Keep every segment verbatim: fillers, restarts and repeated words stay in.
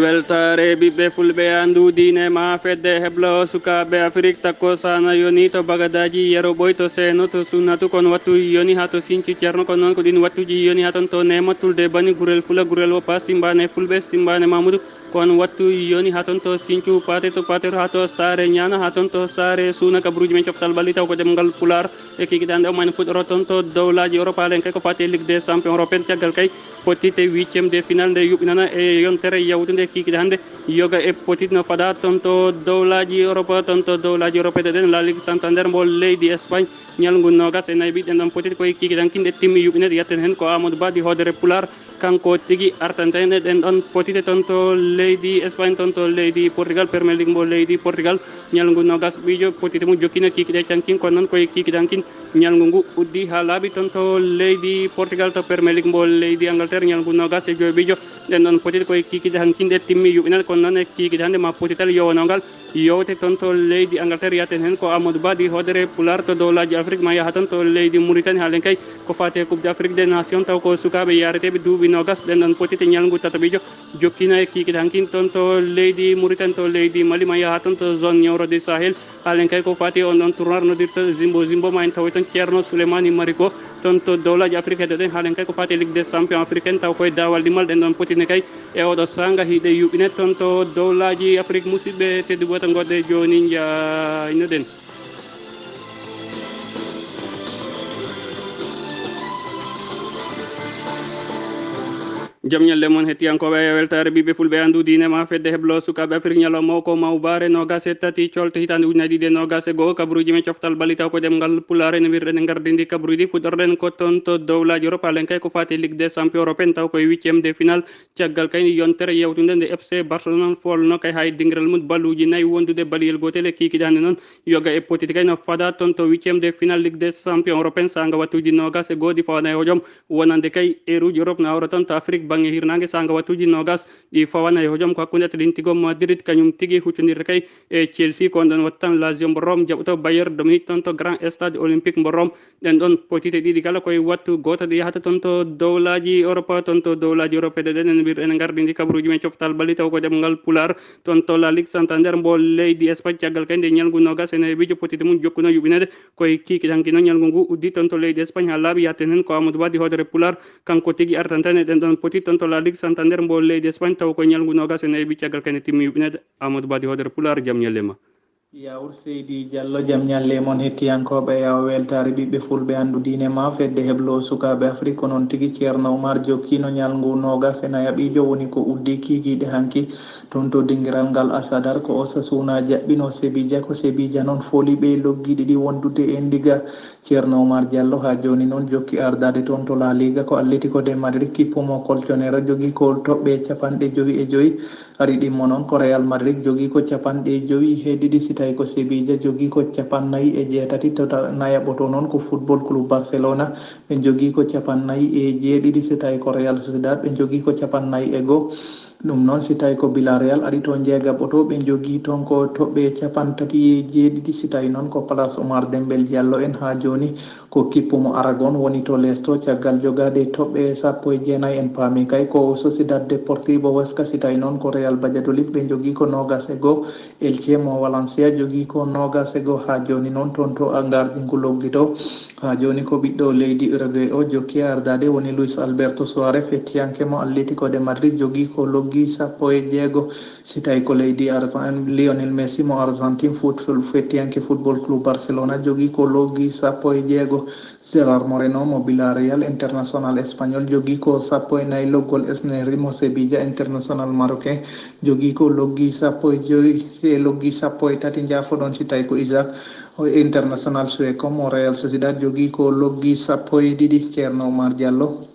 Weltaare ɓiɓɓe fulɓe, anndu diine ma fedde heblo sukaaɓe Afrik. Takko sana yoni to Bagadaji, yero ɓoy to Seeno, to Sunnatu kon wattu yoni, haa to Sincu Ceerno kon noon ko ɗin wattuji yoni. Haa ton to Neema Tulde Bani, gurel Fula, gurel Woppa, Simbaane Fulɓe, Simbaane Mamudu kon wattu yoni. Haa ton to Sincu Paate, to Paate, haa to Saare Ñaana, haa ton to Saare Suuna. Kabruuji men coftal ɓalli taw ko ɗemngal Pulaar. E kikiɗe hannde o mayno fuɗɗoro ton to dowlaaji Europe, halen kay ko faati e Ligue des Champions européenne, caggal kay potite huitième de finale nde yuɓɓinana e yontere yawtunde. Kikiɗe hannde yoga e potite no fada ton to dowlaaji Europe, ton to dowlaaji Europe. Ɗen La Ligue Santander mbo leydi Espagne, ñalngu noogas e nayi ɓiɗɗen ɗon potite koye kikiɗe hankin ɗe timmi yuɓɓinede. Yatten heen ko Amadou Ba di hoodere Pulaar, kanko tigi artanta en e ɗen ɗon potite ton to leydi Espagne, ton to leydi Portugal, Premier League mbo leydi Portugal. Ñalngu noogas ɓiijo potite mum jokkino kikiɗe cankin, kono noon koye kikiɗe hankin ñalngu ngu uddi haa laaɓi ton to leydi Portugal, to Premier League mbo leydi Angleterre. Ñalngu noogas e joy ɓiijo ɗen ɗon potite koye kikiɗe hankin ɗe timmi yuɓɓinede, kono noon e kikiɗe hannde ma potital yowanongal yowte ton to leydi Angleterre. Yaten heen ko Amadou Ba di hoodere Pulaar to dowlaaji Afrik, ma yaha ton to leydi Mauritanie, halen kay ko faati e Coupe d'Afrique des Nations, taw ko sukaaɓe yaareteeɓe duuɓi noogas. Ɗen ɗon potite ñalngu tataɓiijo jokkina e kikiɗe hankin ton to leydi Mauritanie, to leydi Mali, ma yaha ton to zone ñawro du Sahel, halen kay ko faati on ɗon tournoi nodirta Zimbo Zimbo, ma en tawoy ton Ceerno Souleymani Mariko ton to dowlaaji Afrik. Heddoɗen halen kay ko faati e Ligue des Champions africaine, taw koye daawal ɗimmal. Ɗen ɗon potine kay e oɗo saanga hiɗe yuɓɓine ton to dowlaaji Afrik. Musidɓe tedduɓe, wota ngoɗɗe jooni, njaynoɗen. Jam ñalle mon, hettiyankooɓe e weltaare ɓiɓɓe fulɓe, anndu diine ma fedde heblo sukaaɓe Afrik. Ñalawma o ko mawbaare noogas e tati colte hitaande ujunaaji ɗiɗi e noogas e go'o. Kabruuji men coftal ɓalli taw ko ɗemngal Pulaar, ene wirɗen e ngardindi kabruuji. Fuɗɗorɗen ko ton to dowlaaji Europe, halen kay ko faati e Ligue des Champions européenne, taw koye huitième de finale. Caggal kay yontere yawtunde nde F C Barcelone folno kay hay dingiral mum baluuji nayi wondude baliyel gootel e kikiɗe hannde noon. Yoga e potite kay no fada ton to huitième de finale Ligue des Champions européenne, saanga wattuuji noogas e go'o ɗi fawana e hojom. Wonande kay eruuji Europe na hawra ton to Afrik bannge hirnaange, saanga wattuuji noogas ɗi fawana e hojom ko hakkunde Atlético Madrid, kañum tigi huccondirta kay e Chelsea, ko on ɗon wattu tan Lazio mbo Rome jaɓoto Bayern de Munich ton to Grand Stade Olympique mbo Rome. Ɗen ɗon potite ɗiɗi kala koye wattu gooto ɗi yahata ton to dowlaaji Europe, ton to dowlaaji Europe. Ɗen ɗen mbir ene ngardindi kabruuji men coftal ɓalli taw ko ɗemngal Pulaar ton to La Ligue Santander mbo leydi Espagne. Caggal kay nde ñalngu noogas e nayi ɓiijo potite mum jokkuno yuɓɓinede koye kikiɗe hanki noon. Ñalngu ngu uddi ton to leydi Espagne haa laaɓi. Yatten heen ko Amadou Ba di hoodere Pulaar, kanko tigi artanta en e ɗen ɗon potite ton to La Ligue Santander mbo leydi Espagne, taw ko ñalngu noogas e nayi ɓiijo. Caggal kay nde timmi yuɓɓinede, Amadou Ba di hoodere Pulaar, jam ñalle ma. Yawur Seydi Diallo, jam ñalle mon hettiyankooɓe. Yaw weltaare ɓiɓɓe fulɓe, anndu diine ma fedde heblo sukaaɓe Afrik. Ko noon tigi Ceerno Oumar jokkino ñalngu noogas e nayaɓiijo woni ko uddi kiikiiɗe hanki. Toon to dingiral ngal Asadar ko Osasuna jaɓɓino Sevilla, ko Sevilla noon fooli ɓe loggi ɗiɗi wondude e ndiga. Ceerno Oumar Diallo haa jooni noon jokki ardaade toon to La Liga, ko Atlético de Madrid kippumo Colchonero jogii ko toɓɓe capanɗe jowi e jowi. Ari ɗimmo noon ko Real Madrid jogii ko capanɗe jowi he ɗiɗi, si tawi ko Sevilla jogii ko capannayi e jeetati. To ta-, nayaɓoto noon ko Football Club Barcelona, ɓe jogii ko capannayi e jeeɗiɗi, si tawi ko Real Sociedad ɓe jogii ko capannayi e goo. Ɗum noon si tawi ko Villarreal ari to jeegaɓoto, ɓe jogii toon ko toɓɓe capantati e jeeɗiɗi, si tawi noon ko Place Oumar Dembel Diallo en haa jooni ko kippu mo Aragon woni to leesto caggal jogaade toɓɓe sappo e jeenayi. En paami kay ko Sociedad Deportivo Huesca, si tawi noon ko Real Valladolid ɓe jogii ko noogas e goo. Elche mo Valencia jogii ko noogas e goo haa jooni noon toon to a ngarɗi ngu loggito. Haa jooni ko ɓiɗɗo leydi Uruguay o jokki ardaade woni Luis Alberto Suarez, fettiyanke mo Atlético de Madrid jogii ko loggi sappo e jeego. Si tawi ko leydi Argen-, Lionel Messi mo Argentine, fut-, fettiyanke Football Club Barcelona jogii ko loggi sappo e jeego. Gerard Moreno mo Villarreal, international espagnol, jogii ko sappo e nayi. Loggol Esneri mo Sevilla, international marocain, jogii ko loggi sappo e joyi e loggi sappo e tati. Njaafoɗon si tawi ko Isaac, o international suéco mo Real Sociedad, jogii ko loggi sappo e ɗiɗi. Ceerno Oumar Diallo.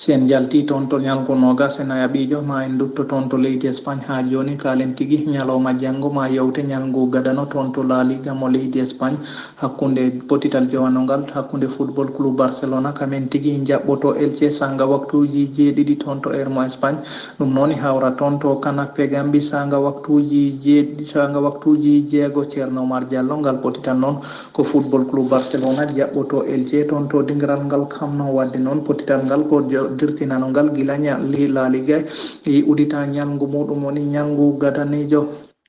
Si en njaltii toon to ñalngu noogas e nayaɓiijo, ma en ndutto toon to leydi Espagne. Haa jooni, kaalen tigi, ñalawma janngo ma yewte ñalngu gadano toon to La Liga mo leydi Espagne, hakkunde potital jowanongal hakkunde Football Club Barcelona, kamen tigi njaɓɓoto Elche saanga waktuuji jeeɗiɗi toon to heure mo Espagne. Ɗum noon hawra toon to Canape Gambi saanga waktuuji jeeɗiɗi, saanga waktuuji jeego. Ceerno Oumar Diallo, ngal potital noon ko Football Club Barcelona jaɓɓoto Elche toon to dingiral ngal Camp Nou. Waɗde noon potital ngal ko jo-, dirtinano ngal gila ñalli La Liga e udita ñalngu muɗum woni ñalngu gadanijo.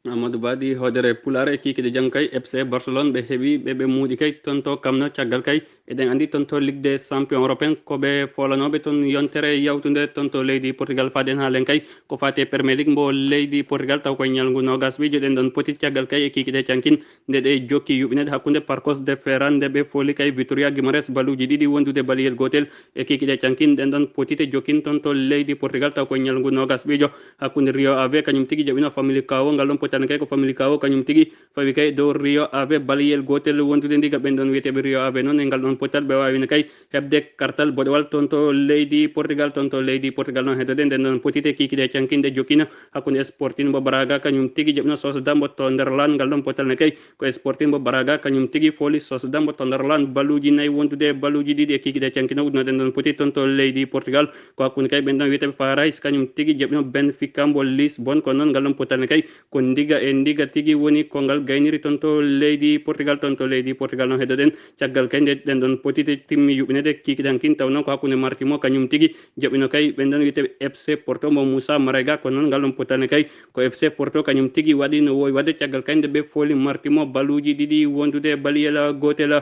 Amadou Badi hoodere Pulaar e kiikiɗe jam kay F C Barcelone ɓe heɓi ɓe ɓe muuɗi kay toon to kamno caggal kay eɗen anndi toon to Ligue des Champions Européen ko ɓe folanooɓe toon yontere yawtunde toon to leydi Portugal faaden haalen kay ko faati e Premier League mbo leydi Portugal taw koye ñalngu noogas ɓe joɗen ɗon poti caggal kay e kiikiɗe cankin nde ɗe jokki yuɓinede hakkunde Parcos de Ferran nde ɓe fooli kay Vitoria Guimarães baluuji ɗiɗi wondude baliyel gootel e kiikiɗe cankin ɗen ɗon potite jokkin toon to leydi Portugal taw koye ñalngu noogas ɓijo hakkunde Rio Ave kañum tigi jaɓino Family Kawo ngal ɗon potani kay ko Family Kawo kañum tigi fawi kay dow Rio Ave baliyel gootel wondude ndiga ɓen ɗon wiyeteɓe Rio Ave noon e ngal ɗon potal ɓe wawino kay heɓde kartal boɗewal toon to leydi Portugal toon to leydi Portugal noon heddoɗen ɗen ɗon potite kiikiɗe cankinde jokkina hakkunde Sporting mbo Braga kañum tigi jaɓino Sociedad mbo to nder lan ngal ɗon potal ne kay ko Sporting mbo Braga kañum tigi fooli Sociedad mbo to nder lan baluuji nayi wondude baluuji ɗiɗi e kiikiɗe cankino udnoɗen ɗon poti toon to leydi Portugal ko hakkunde kay ɓen ɗon wiyeteɓe Farais kañum tigi jaɓino Benfica mbo Lisbon ko noon ngal ɗon potal ne kay ko ndiga e ndiga tigi woni ko ngal gayniri toon to leydi Portugal toon to leydi Portugal noon heddoɗen caggal kay nde ɗen ɗon potite timmi yuɓinede kiikiɗe hankin taw noon ko hakkunde Martimo kañum tigi jaɓino kay ɓen ɗon wiyeteɓe F C Porto mbo Moussa Marega ko noon ngal ɗon potal ne kay ko F C Porto kañum tigi waɗi no wowi waɗde caggal kay nde ɓe fooli Martimo baluuji ɗiɗi wondude baliyel gootel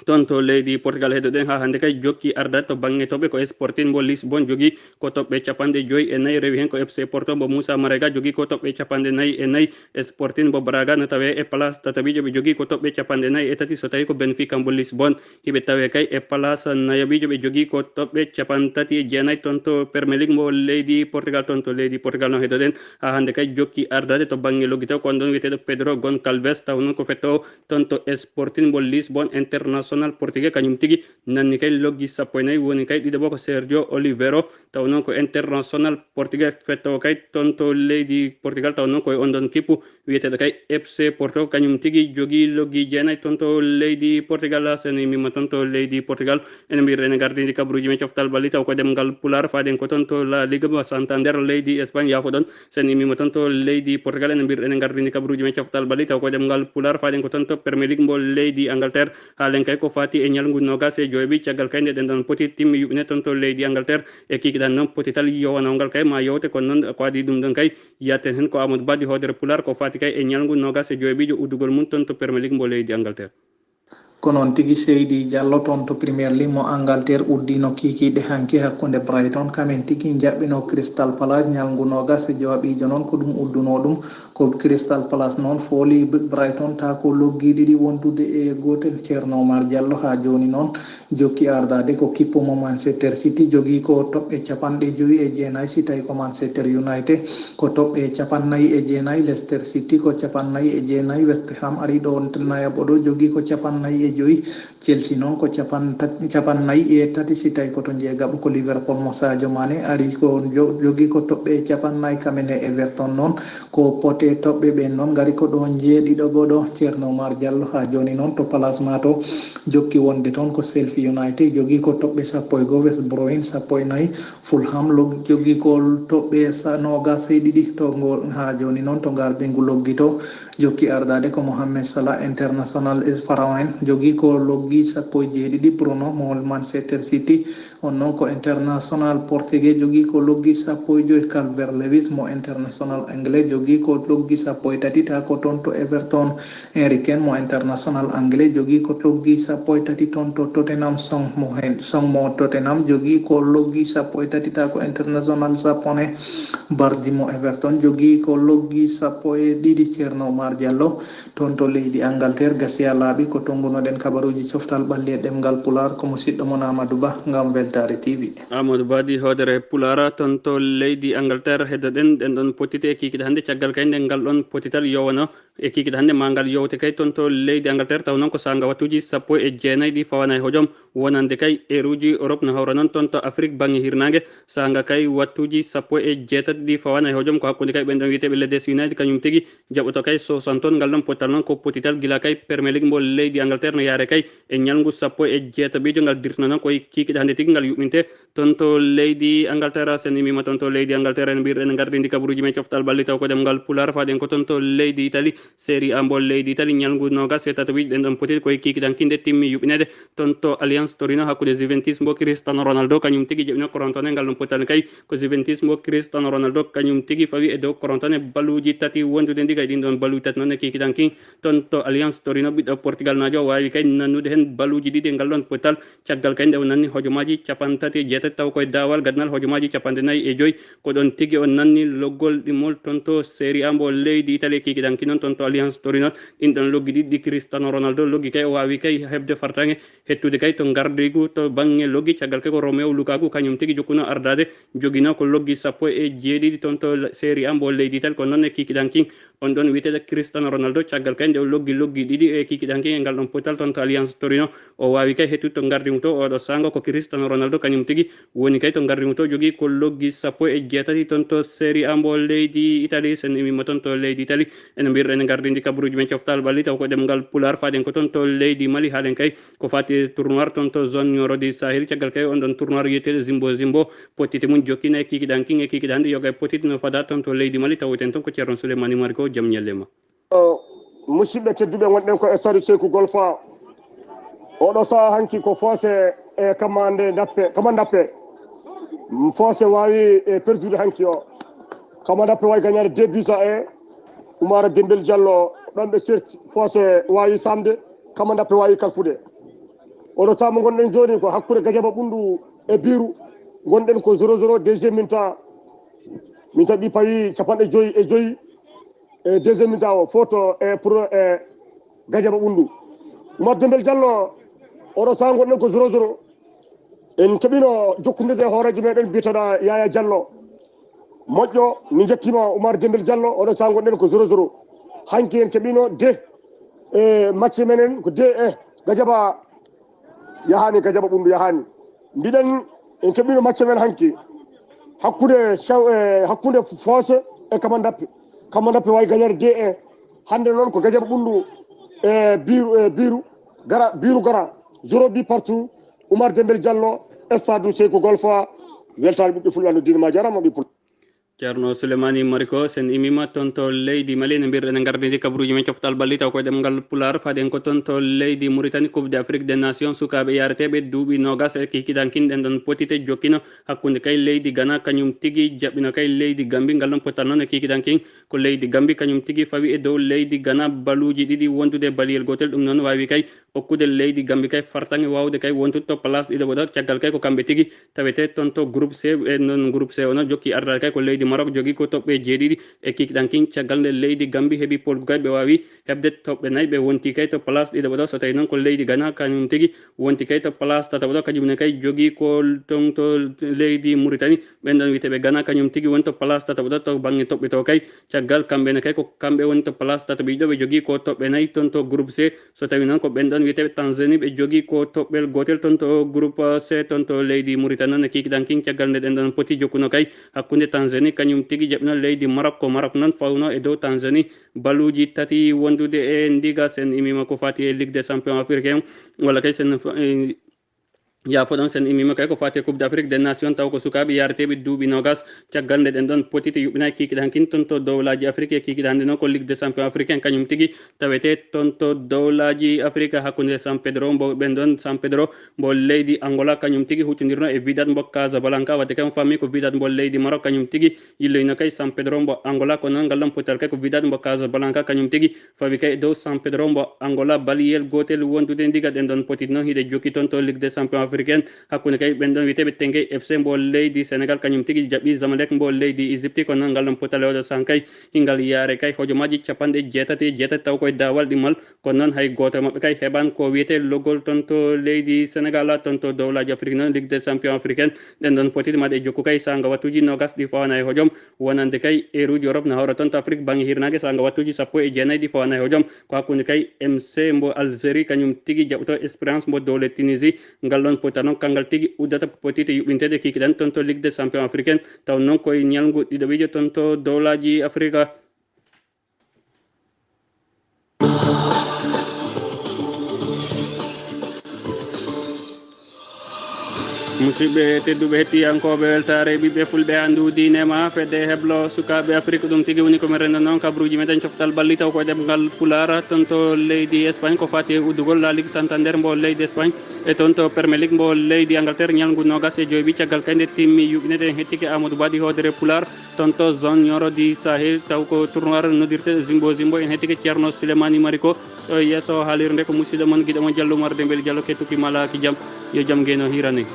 toon to leydi Portugal heddoɗen haa hannde kay jokki arda to bannge toɓɓe ko Sporting mbo Lisbon jogi ko toɓɓe capanɗe joyi e nayi rewi heen ko F C Porto mbo Moussa Marega jogi ko toɓɓe capanɗe nayi e nayi Sporting mbo Braga no tawee e place tataɓijo ɓe jogi ko toɓɓe capanɗe nayi e tati so tawii ko Benfica mbo Lisbon hiɓe tawee kay e place nayaɓijo ɓe jogi ko toɓɓe capanɗe tati e jeenayi toon to Premier League mbo leydi Portugal toon to leydi Portugal no heddoɗen haa hannde kay jokki ardade to bannge loggitaw ko on ɗon wiyeteeɗo Pedro Goncalves taw noon ko fettoowo toon to Sporting mbo Lisbon international portugais kañum tigi nanni kay loggi sappo e nayi woni kay ɗiɗo bo ko Sergio Oliveiro taw noon ko international portugais fettowo kay toon to leydi Portugal taw noon koye on ɗon kippu wiyeteeɗo kay F C Porto kañum tigi jogii loggi jeenayi toon to leydi Portugal sen immima toon to leydi Portugal ene mbiyir ene gardindi kabaruuji men coftal ɓalli taw ko ɗemngal Pulaar faaden ko toon to La Liga mo Santander leydi Espagne yaafo ɗon sen immima toon to leydi Portugal ene mbir ene gardini kabaruuji men coftal ɓalli taw ko ɗemngal Pulaar faaɗen ko toon to Premier League mbo leydi Angleterre haalen kay ko faati e ñalngu noogas e joyɓi caggal kay nde ɗen ɗon poti timmi yuɓine toon to leydi Angleterre e kikiɗan noon potital yowanawgal kay ma yewte kono noon ko adi ɗum ɗon kay yatten heen ko Amadou Badi hoodere Pulaar ko faati kay e ñalngu noogas e joyɓijo uddugol mum toon to Premier League mbo leydi Angleterre. Ko noon tigi Seydi Diallo toon to Premier League mo Angleterre uddino kiikiiɗe hanki hakkunde Brighton kamen tigi njaɓɓino Crystal Palace ñalngu noogas e jowaɓiijo noon ko ɗum uddunoo ɗum ko Crystal Palace noon fooli Brighton taa ko loggi ɗiɗi wondude e gootel Ceerno Oumar Diallo haa jooni noon jokki ardaade ko kippu mo Manchester City jogii ko toɓɓe capanɗe jowi e jeenayi si tawi ko Manchester United ko toɓɓe capannayi e jeenayi Leicester City ko capannayi e jeenayi West Ham ari ɗo nayaɓo ɗo jogii ko capannayi e joyi Chelsea noon ko capannayi e tati si tawi ko to njeegaɓo ko Liverpool mo Sadio Mane ari ko jogii ko toɓɓe capannayi kamene Everton noon ko pote toɓɓe ɓen noon ngari ko ɗo njeeɗiɗo goɗo Ceerno Oumar Diallo haa jooni noon to Palace ma to jokki wonde toon ko Sheffield United jogii ko toɓɓe sappo e goo West Bromwich sappo e nayi Fulham jogii ko toɓɓe noogas e ɗiɗi to ngo haa jooni noon to ngardingu loggito jokki ardaade ko Mohamed Salah international Faroen jogii ko loggi sappo e jeeɗiɗi Bruno mo Manchester City on noon ko international portugais jogii ko loggi sappo e joyi Calvert Lewis mo international anglais jogii ko loggi sappo e tati taa ko toon to Everton Henry Kane mo international anglais jogii ko loggi sappo e tati toon to Tottenham Son mo heen Son mo Tottenham jogii ko loggi sappo e tati taa ko international japonais Bardi mo Everton jogii ko loggi sappo e ɗiɗi Ceerno Oumar Diallo toon to leydi Angleterre gasi a laaɓi ko tonngunoɗen kabaruuji coftal ɓalli e ɗemngal Pulaar ko musiɗɗo mon Amadou Ba ngam Weltaare T V. Amadou Badi hoodere Pulaar toon to leydi Angleterre heddoɗen ɗen ɗon pottite e kiikiɗe hannde caggal kay nde ngal ɗon pottital yowano e kiikiɗe hannde ma ngal yowte kay toon to leydi Angleterre taw noon ko saanga wattuuji sappo e jeenayi ɗi fawana e hojom wonande kay eruuji Europe no hawra noon toon to Afrique baŋnge hirnaange saanga kay wattuuji sappo e jeetati ɗi fawana e hojom ko hakkunde kay ɓen ɗon wiyeteeɓe Leeds United kañum tigi jaɓoto kay soixante toon ngal ɗon pottal noon ko pottital gila kay Premier League mbo leydi Angleterre no yaare kay e ñalngu sappo e jeetaɓijo ngal dirtino noon koye kiikiɗe hannde tigi ngal yuɓɓinte toon to leydi Angleterre sen immima toon to leydi Angleterre en mbiyir en gardindi kabaruuji men coftal ɓalli taw ko ɗemngal Pulaar faaɗen ko toon to leydi Italie Serie A mbo leydi Italie, ñalngu noogas e tataɓiijo ɗen ɗon poti ko e kikiɗanki nde timmi yuɓɓineede toon to Allianz Torino hakkunde Juventus mbo Cristiano Ronaldo, kañum tigi jaɓino korantone ngal ɗon potal kay. Ko Juventus mbo Cristiano Ronaldo kañum tigi fawi e dow korantone baluuji tati wondude ndiga e ɗin ɗon baluuji tati noon e kikiɗanki toon to Allianz Torino. Ɓiɗɗo Portugal naajo waawi kay nannude heen baluuji ɗiɗi e ngal ɗon potal. Caggal kay nde o nanni hojomaaji capanɗe tati e jeetati, taw koye daawal gadanal hojomaaji capanɗe nayi e joyi, ko ɗon tigi o nanni loggol ɗimmol toon to Serie A mbo leydi Italie. Kikiɗanki noon toon to Allianz Torino, ɗin ɗon loggi ɗiɗi ɗi Cristiano Ronaldo loggi kay, o waawi kay heɓde fartaŋŋe hettude kay to ngardiigu to baŋŋe loggi. Caggal kay ko Romelu Lukaku kañum tigi jokkuno ardaade, jogino ko loggi sappo e jeeɗiɗi toon to Serie A mbo leydi Italie. Ko noon e kikiɗanki on ɗon wiyeteeɗo Cristiano Ronaldo, caggal kay nde o loggi loggi ɗiɗi e kikiɗanki e ngal ɗon potal toon to Allianz Torino, o waawi kay hettude to ngardiigu to. Oɗo saanga ko Cristiano Ronaldo kañum tigi woni kay to ngardiigu to, jogii ko loggi sappo e jeetati toon to Serie A mbo leydi Italie. Sen immiima toon to leydi Italie, ene mbiyɗen e ngardiindi kabaruuji men coftal ɓalli, taw ko ɗemngal Pulaar, faaɗen ko toon to leydi Mali, haalen kay ko faati e tournoi toon to zone Nioro du Sahel. Caggal kay on ɗon tournoi wiyeteeɗo Zimbo Zimbo, pottite mum jokkina e kikiɗanki e kikiɗanɗe, yoga e pottite no fada toon to leydi Mali. Tawoten toon ko Ceerno Souleymani Mariko, jam ñalle ma. O, musidɓe tedduɓe, ngonɗen ko e Sari Seyku Golfa. Oɗo saha hanki ko Foose e Kamande Dappe, Kamande Dappe. Mm, Foose waawi e perdude hanki o. Kamande Dappe waawi gañaade deux buts à un. Umar Dembel Diallo, ɗon ɓe certi, Foose waawi samde, Kamande Dappe waawi kalfude. Oɗo saha mo ngonɗen jooni ko hakkunde Gajaba Ɓunndu e Biiru. Ngonɗen ko zéro zéro, deuxième mi-temps. Mi-temps ɗi pawi capanɗe joyi e joyi. E deuxième mi-temps o, foto e pour e Gajaba Ɓunndu. Umar Dembel Diallo, oɗo saha ngonɗen ko zéro zéro. En keɓino jokkude e hooreejo meɗen biyeteeɗo Yaya Diallo. Moƴƴo, mi njettiima Umar Dembel Diallo, oɗo saha ngonɗen ko zéro zéro. Hanki en keɓino deux e match menen ko deux un. Gajaba yahaani, Gajaba Ɓunndu yahaani. Mbiɗen en keɓino match men hanki. Hakkunde Saw-, e, hakkunde Foose e Kamandappe. Kamandappe waawi gañaade deux un. Hannde noon ko Gajaba Ɓunndu e Biiru, e Biiru gara, Biiru gara. Zéro but partout. Umar Dembel Diallo, Stade Seyku Golfa. Weltaare ɓiɓɓe Fulɓe, no diine ma jarama ɓe Pul. Ceerno Souleymani Mariko, sen immiima toon to leydi Mali, no mbiyɗen e ngardiindi kabaruuji men coftal ɓalli, taw koye ɗemngal Pulaar, faaɗen ko toon to leydi Mauritanie, Coupe d'Afrique des Nations, sukaaɓe yaareteeɓe duuɓi noogas e kikiɗankin, ɗen ɗon potite jokkino hakkunde kay leydi Ghana, kañum tigi jaɓɓino kay leydi Gambie, ngal ɗon potal noon e kikiɗankin, ko leydi Gambie kañum tigi fawi e dow leydi Ghana, baluuji ɗiɗi wondude baliyel gootel, ɗum noon waawi kay okkude leydi Gambie kay fartaŋŋe waawde kay wontude to place ɗiɗaɓo ɗo. Caggal kay ko kamɓe tigi tawetee toon to groupe C, e noon groupe C o noon jokki ardaade kay ko leydi Maroc, jogii ko toɓɓe jeeɗiɗi e kikiɗankin. Caggal nde leydi Gambie heɓi polgu kay, ɓe waawi heɓde toɓɓe nayi, ɓe wonti kay to place ɗiɗaɓo ɗo. So tawii noon ko leydi Ghana, kañum tigi wonti kay to place tataɓo ɗo, kañum ne kay jogii ko toon to leydi Mauritanie. Ɓen ɗon wiyeteeɓe Ghana, kañum tigi woni to place tataɓo ɗo to baŋŋe toɓɓe to kay. Caggal kamɓe ne kay ko kamɓe woni to place tataɓiijo ɗo, ɓe jogii ko toɓɓe nayi toon to groupe C. So tawii noon ko ɓen ɗon wiyeteeɓe Tanzanie, ɓe jogii ko toɓɓel gootel toon to groupe C toon to leydi Mauritanie noon e kikiɗankin. Caggal nde ɗen ɗon poti jokkuno kay hakkunde Tanzanie, kañum tigi jaɓino leydi Maroc. Ko Maroc noon fawno e dow Tanzanie baluuji tati wondude e ndiga. Sen immiima ko faati e Ligue des Champions africain, walla kay sen fa-, e, yaafoɗon, sen immiima kay ko faati e Coupe d'Afrique des Nations, taw ko sukaaɓe yaareteeɓe duuɓi noogas. Caggal nde ɗen ɗon potite yuɓɓinaaki kikiɗankin toon to dowlaaji Afrique, e kikiɗe hannde noon ko Ligue des Champions africain, kañum tigi tawetee toon to dowlaaji Afrique, hakkunde San Pedro mbo ɓen ɗon, San Pedro mbo leydi Angola, kañum tigi huccondirno e Wydad mbo Casablanca, wadde kay on faami ko Wydad mbo leydi Maroc, kañum tigi yilloyno kay San Pedro mbo Angola. Ko noon ngal ɗon potal kay ko Wydad mbo Casablanca, kañum tigi fawi kay dow San Pedro mbo Angola, baliyel gootel wondude ndiga. Ɗen ɗon potite noon hiɗe jokki toon to Ligue des Champions africaine, hakkunde kay ɓen ɗon wiyeteeɓe Teungueth F C mbo leydi Sénégal, kañum tigi jaɓɓi Zamalek mbo leydi Égypte. Ko noon ngal ɗon potal e oɗo sahaa kay hingal yaare kay hojomaaji capanɗe jeetati e jeetati, taw koye daawal ɗimmal. Kono noon hay gooto e maɓɓe kay heɓaani ko wiyetee loggol toon to leydi Sénégal, toon to dowlaaji Afrique noon, Ligue des Champions africaine. Ɗen ɗon potite maɗe jokku kay saanga wattuuji noogas ɗi fawaani e hojom, wonande kay eeruuji Europe na hawra toon to Afrique baŋnge hirnaange, saanga wattuuji sappo e jeenayi ɗi fawaani e hojom. Ko hakkunde kay M C mbo Algérie, kañum tigi jaɓoto Espérance mbo dowle Tunisie. Ngal ɗon potal noon, kanngal tigi uddata potite yuɓɓinteede kikiɗe ɗen toon to Ligue des Champions africaine. Taw noon koye ñalngu ɗiɗaɓiijo toon to dowlaaji Afrique. Musidɓe tedduɓe, hettiyankooɓe weltaare ɓiɓɓe fulɓe, anndu diine ma fedde heblo sukaaɓe Afrik. Ɗum tigi woni ko min renndo noon kabruuji meɗen coftal ɓalli taw ko e ɗemngal Pulaar. Toon to leydi Espagne ko faati e uddugol La Ligue Santander mbo leydi Espagne, e toon to Premier League mbo leydi Angleterre, ñalngu noogas e joyɓi caggal kay nde timmi yuɓinede, en hettike Amadou Badi hoodere Pulaar. Toon to zone Nioro di Sahel, taw ko tournoi noddirte Zimbo Zimbo, en hettike Ceerno Souleymani Mariko. Ɗo yeeso haalirde ko musidɗo mon, giɗo mon Diallo Oumar Dembel Diallo, kettuki malaaki jam, yo jam ngeno hiirane.